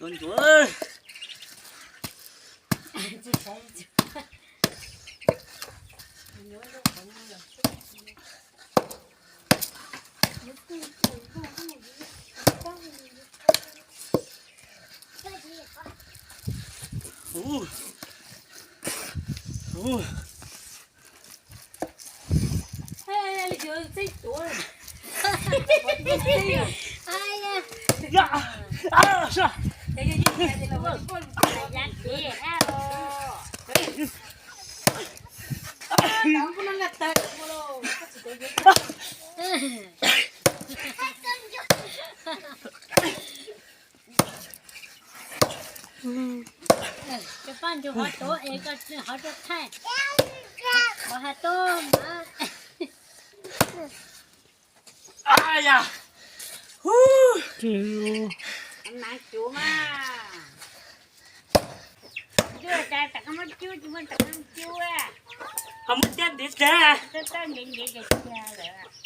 Ncuav. Cov paj ntsug hov tuav es koj hov rau thaij. Qhov has tuaj mas. Nas cuv mas. Ntuj, tas tas koj muab cub, tsis muaj tas koj cub. Ho muab cub ntiv tag. Tawj ntiv ntiv ces cia lawm.